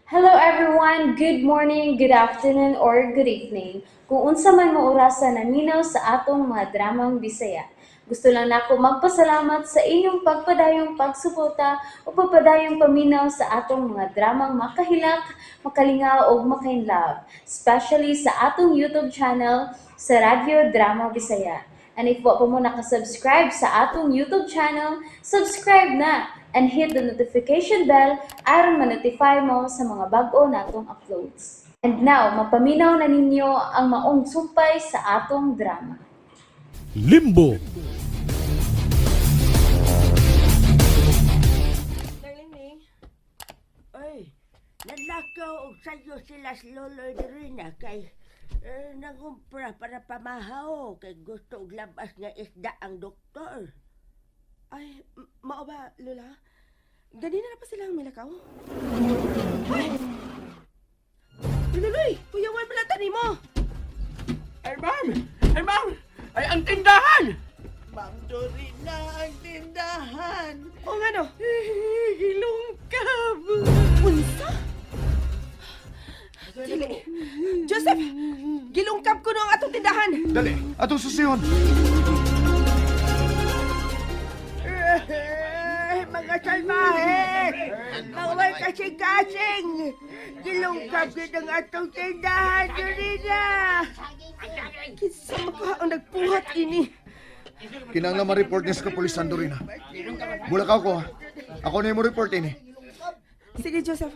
Hello everyone! Good morning, good afternoon, or good evening. Kung unsa man mo orasa naminaw sa atong mga dramang Bisaya. Gusto lang nako magpasalamat sa inyong pagpadayong pagsuporta o pagpadayong paminaw sa atong mga dramang makahilak, makalingaw ug makainlove, especially sa atong YouTube channel sa Radyo Drama Bisaya. And if wa pa mo nakasubscribe sa atong YouTube channel, subscribe na and hit the notification bell aron ma-notify mo sa mga bag-o natong uploads. And now, mapaminaw na ninyo ang maong sumpay sa atong drama. Limbo. Darling Ning. Ay, nalakaw og sayo sila si Lolo Dorina kay nangumpra para pamahaw kay gusto og labas nga isda ang doktor. Ay, mao ba, Lola? Ganina na pa silang milakaw? Ay! Lululoy! Kuyawan pala tani mo! Ay, ma'am! Ay, ma'am! Ay, ang tindahan! Ma'am Dorina, ang tindahan. O nga no? Gilungkab. Unsa? Dili. Joseph! Gilungkab ko no ang atong tindahan! Dali, atong susiyon. Eh, mga salbahe! Maway kasing-kasing! Gilungkab gid ang atong tindahan, Dorina! Kinsa maka ang nagpuhat ini? Kinanglan ma-report niya sa kapulisan, Dorina. Bulakaw ko, ha? Ako na yung mo-report ini. Sige, Joseph.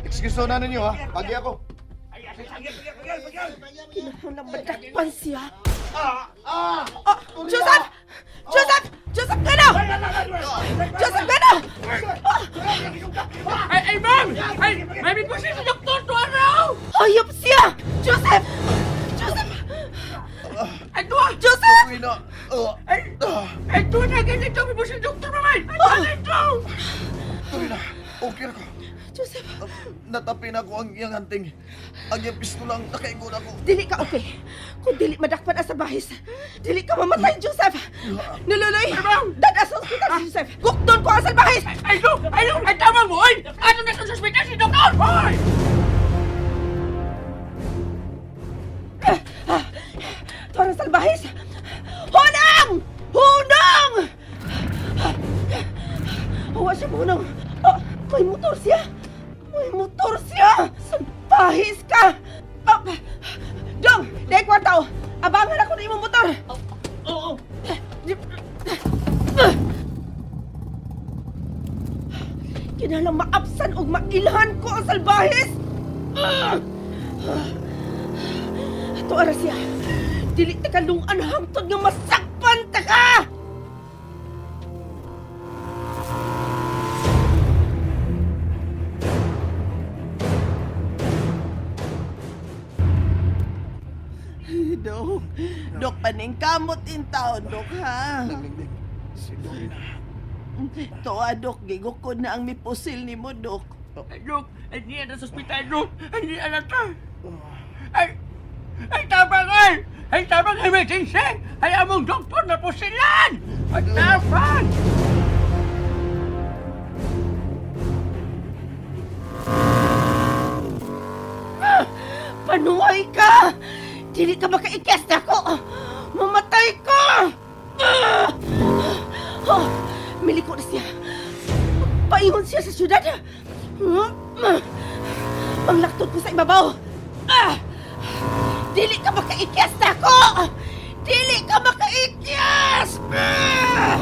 Excuse na ninyo, ha? Pagi ako. Kinahanglan madakpan siya. Ah! Joseph! Joseph! Joseph, gano! Joseph, gano! Ay, ay, ma'am! Ay, may may sa doktor to araw! Hayop siya! Joseph! Joseph! Ay, tuwa! Joseph! Dorina! Ah, Ay, ay, tuwa na ganito! May sa doktor naman! Ay, tuwa na ito! Dorina, okay ako. Joseph, Natapin ako ang iyang anting. Ang iyang pistola ang nakaingon ako. dili ka okay. Kung dili madakpan asa bahis, dili ka mamatay, Joseph! Nululoy! Dad sa ospital si Joseph! Gukdon ko ang salbahis! Ay, no! Ay, no! Ay, tama mo! Ay, ano na sa suspita si doktor? Ay! Parang salbahis! Hunang! Hunang! Huwa siya hunang. Ah, may motor siya! May motor siya! Salbahis ka! Ah, Dong! Dahil kwarta oh! Abangan ako ng imong motor! Oo! Kinahanglang maabsan og mailhan ko ang salbahis! Ah! Ato ara siya. Dili ta kalungan hangtod nga masakpan ta ka! Dok, Dok, paningkamot in taon, Dok, ha? Nagliglig. Si Dorina. Toa, Dok, gigukod na ang mipusil ni mo, Dok. Ay, Dok! Ay, niya na sa ospital, Dok! Ay, niya na ta! Ay! Ay, tabang ay! Ay, tabang emergency! Ay, among doktor na pusilan! Ay, tabang! Panuway ka! Dili ka makaikyas na ako! Mamatay ka! Ah! Oh, miliko na siya. Paingon siya sa syudad. Panglaktod ko sa ibabaw. Ah! Dili ka makaikyas na ako! Dili ka makaikyas! Ah!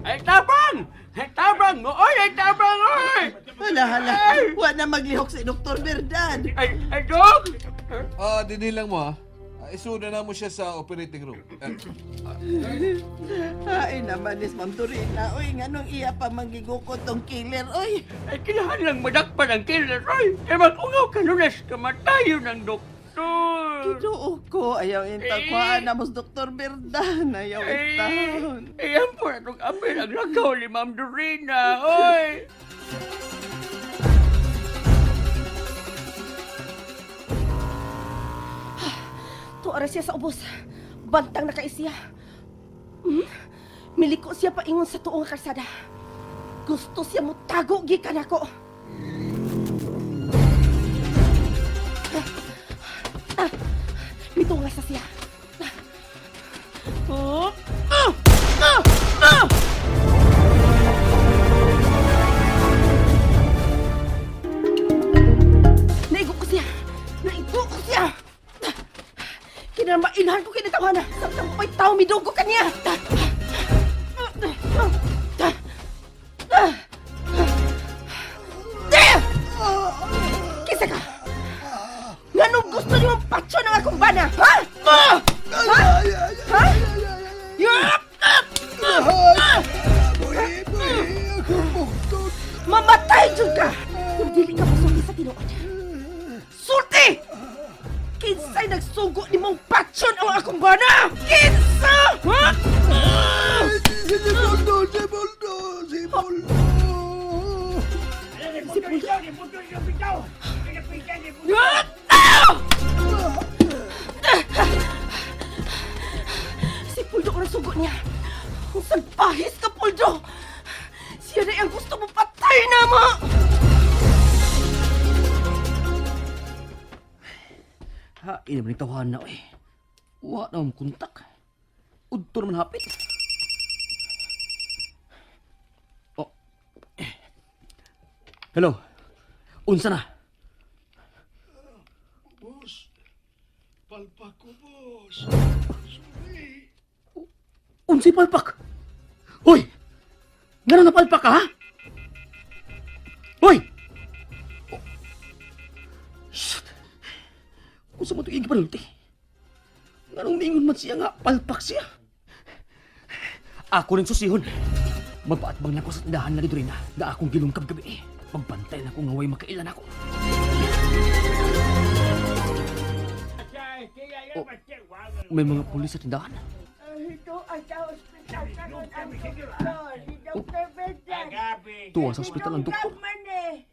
Ay, tabang! Ay, tabang! Oy, ay, tabang! Oy! Hala, hala. Wa na maglihok si Dr. Berdad. Ay, ay, Dok! Ah, dinilang mo ah. Ah, Isuda na mo siya sa operating room. Eh, Ay naman is Ma'am Dorina. Uy, nganong iya pa manggigukod tong killer, uy. Ay, kailangan lang madakpan ang killer, oy! Ay, mag-ungaw ka lunes, kamatayo ng doktor! Ginoo ko, ayaw intang Eh. kuhaan na mo si Dr. Berdan. Ayaw intang. Eh, yan po na itong apel ang lakaw ni Ma'am Dorina, oy! To Tuara siya sa ubos. Bantang nakaisiya. Miliko siya paingon sa tuong kalsada. Gusto siya mo tago gikan ako. Ah, mitunga sa siya. Oh. Ah! Ah! Ah! Naigo ko siya! Naigo ko siya! Kinamailhan ko kinatawa na! Samtang pa'y tao midugo ka niya! Kisa ka! Nganong gusto niyo mong patso ng akong bana? Ha? Ha? Ha? Yup! Buhi, buhi, akong buktot. Mamatay jud ka! Kung dili ka masulti sa tinuod. Sulti! Kinsay nagsugo ni mong patson ang akong bana? Kinsa? Ha? Si Boldo, si Boldo, si Boldo. Si Puldo. Ah! Si Puldo ang nagsugo niya. Ang salpahis ka, Puldo! Siya na ang gusto mo patay na mo! Ha, ina man tawahan na oy. Wa na akong kontak. Udto naman hapit. Oh. Hello. Unsa na? Boss, palpak ko, boss. Sorry. Unsay palpak? Hoy! Ngano na palpak ka, ha? Hoy! Oh. Shit! Unsa man to iyang gipanulti? Nganong niingon man siya nga palpak siya? Ako rin susihon. Magpaatbang lang ko sa tindahan na dito rin na akong gilungkab gabi. Magbantay lang ko nga way makailan ako. Oh, may mga pulis sa tindahan. Ito ay sa ospital karon ang doktor, si Dr. Berdan. Tuwa sa ospital ang doktor. Man eh.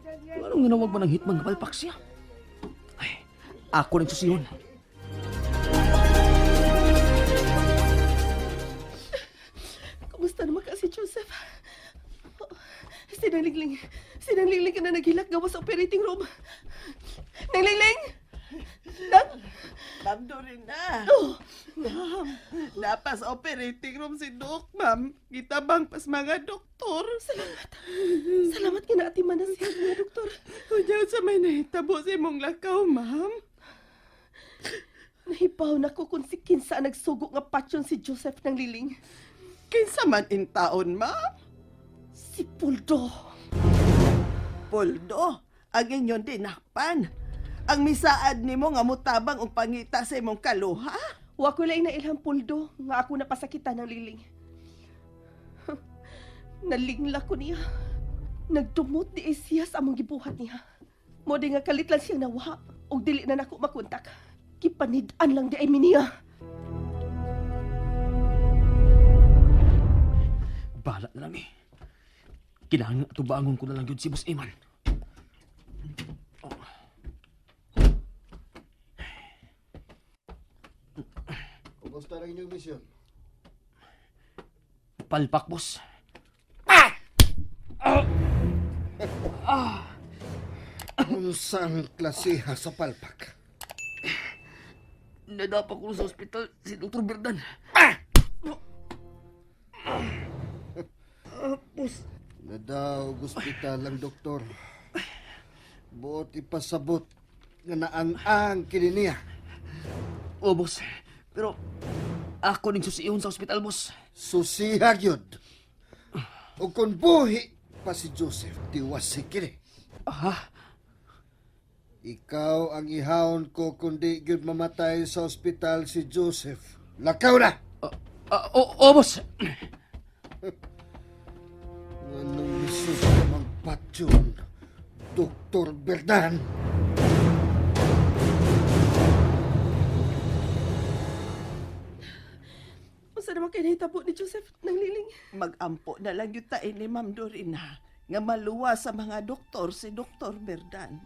Pero, anong nanawag ba ng hitman nga palpak siya? Ay, ako rin susihon. Kumusta naman ka si Joseph? Sinalingling. Sinalingling ka na naghilak gawa sa operating room. Nalingling! Nang? Ma'am Dorina. Oh, Ma'am, napas operating room si Doc, ma'am. Gitabang pas mga doktor. Salamat. Salamat nga naatiman na siya nga, doktor. Unya sa may nahitabo sa imong lakaw, ma'am. Nahibaw na ko kung si Kinsa ang nagsugo nga patsyon si Joseph ng liling. Kinsa man in taon, ma'am? Si Puldo. Poldo, ang inyon dinakpan. Ang misaad nimo nga mutabang og pangita sa imong kaluha. Wa ko lang na ilhang Puldo nga ako napasakitan ng liling. Nalingla ko niya. Nagdumot di ay siya sa among gibuhat niya. Mo di nga kalit lang siyang nawa og dili na nako makontak. Gipanid-an lang di ay mi niya. Bahala na lang eh. Kailangan atubangon ko na lang yun si Boss Iman. Kumusta ang inyong misyon? Palpak, boss. Unsang klasiha sa palpak? Nadapa ko sa ospital si Dr. Berdan. Nadaog ospital ang doktor. Buot ipasabot nga naang-ang kini niya. Oh, boss. Pero ako ning susihon sa ospital, boss. Susiha gyud. O kung buhi pa si Joseph, tiwas si kini. Aha. Ikaw ang ihawon ko kundi gyud mamatay sa ospital si Joseph. Lakaw na! Oh, oh, boss. Anong misod ka mang patyon, Dr. Berdan? Unsa naman kay nahitabo ni Joseph ng liling? Magampo na lang yung tae ni Ma'am Dorina nga maluwa sa mga doktor si Dr. Berdan.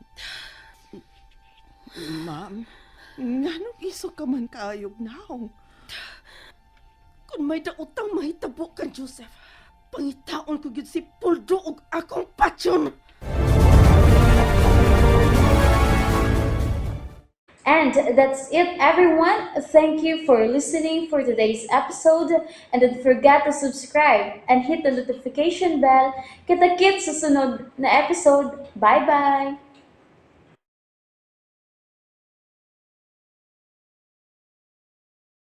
Ma'am, nganong iso ka man kaayog naong? Kung may daotang mahitabo kan Joseph, pangitaon ko gyud si Poldo og akong patyon. And that's it, everyone. Thank you for listening for today's episode. And don't forget to subscribe and hit the notification bell. Kita-kits sa sunod na episode. Bye-bye!